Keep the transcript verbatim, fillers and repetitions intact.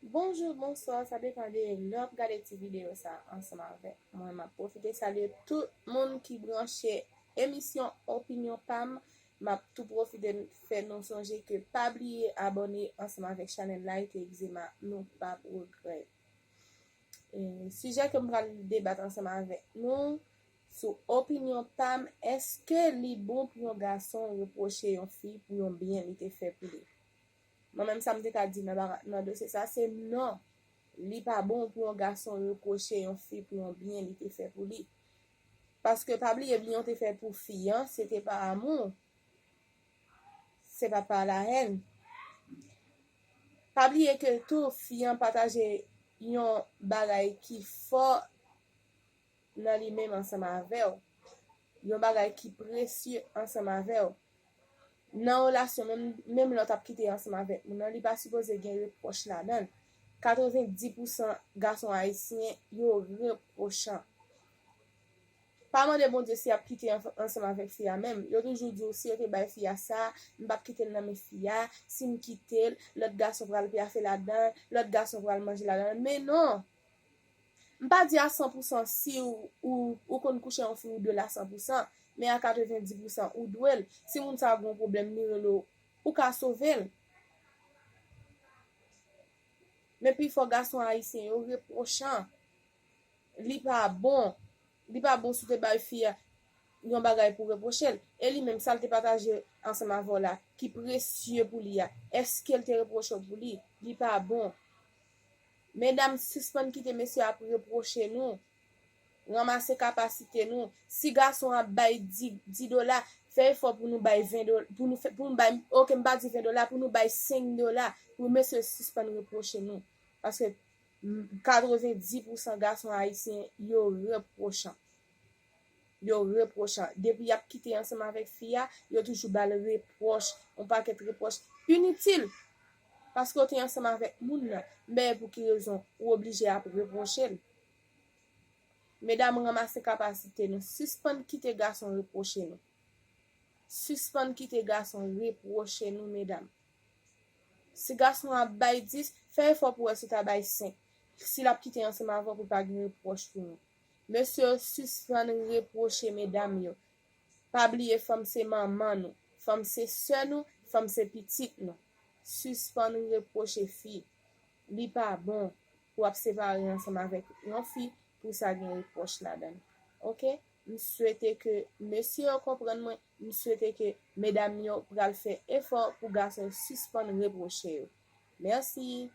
Bonjou, bonswa, sa depann de lè w ap gade ti videyo sa ansanm avèk mwen. M ap pwofite salye tout moun ki branche emisyon Opinyon Pa m. M ap tou pwofite fè nou sonje ke pa bliye abòne ansanm avèk chanèl la, e ke egzema nou p ap regrèt. E, sijè ke m pral debat ansanm avèk nou sou Opinyon Pa m, èske li bon pou yon gason repwoche yon fi pou yon byen li te fè pou li? Mwen menm sa m te ka di nan, nan dosye sa se non. Li pa bon pou yon gason repwoche yon fi pou yon byen li te fè pou li. Paske pa bliye byen w te fè pou fi an, se te pa amou. Se pa pa lahèn. Pa bliye ke tou fi an pataje yon bagay ki fò nan li menm ansanm avè w. Yon bagay ki presye ansanm avè w. Nan relasyon, menm, menm lè w t ap kite ansanm avèk moun nan, li pa sipoze gen repwòch ladan l. Katrevenndis pousan gason ayisyen, yo repwochan. Pa mande Bondye si y ap kite an, ansanm avèk fi a menm. Yo toujou di w, si yo te bay fi a sa, m p ap kite l nan men fi a. Si m kite l, lòt gason pral pyafe ladan l, lòt gason pral manje ladan l. Men non! M pa di a san pousan si ou, ou, ou konn kouche yon fi ou dwe l a san pousan, men a katrevenndis pousan ou dwe l. Si moun sa a gen yon pwoblèm, li rele w, ou ka sove l. Men pifò gason ayisyen yo repwochan. Li pa bon. Li pa bon si w te bay fi a yon bagay pou repwoche l. E li menm, sa l te pataje ansanm avè w la, ki presye pou li a, èske l te repwoche w pou li? Li pa bon. Medam, sispann kite mesye ap repwoche nou. Ranmase kapasite nou. Si gason ap bay dis, dis dola, fè efò pou nou bay ven dola, pou nou fè, pou nou bay, oke, m pa di ven dola, pou nou bay senk dola, pou mesye sispann repwoche nou. Paske, m, katrevenndis pousan gason ayisyen, yo repwochan. Yo repwochan. Depi y ap kite ansanm avèk fi a, yo toujou ba l repwòch, yon pakèt repwòch initil. Paske w te ansanm avèk moun nan, men pou ki rezon ou oblije ap repwoche l? Medam, ranmase kapasite nou. Sispann kite gason repwoche nou. Sispann kite gason repwoche nou, medam. Si gason an ap bay dis, fè efò pou wè si w ta bay senk. Si l ap kite ansanm avè w pou pa gen repwòch pou nou. Mesye yo, sispann repwoche medam yo. Pa bliye fanm se manman nou, fanm se sè nou, fanm se pitit nou. Sispann repwoche fi. Li pa bon pou w ap separe ansanm avèk yon fi pou sa gen repwòch ladan l. Oke? M swete ke mesye yo konprann mwen. M swete ke medam yo pral fè efò pou gason yo sispann repwoche yo. Mèsi.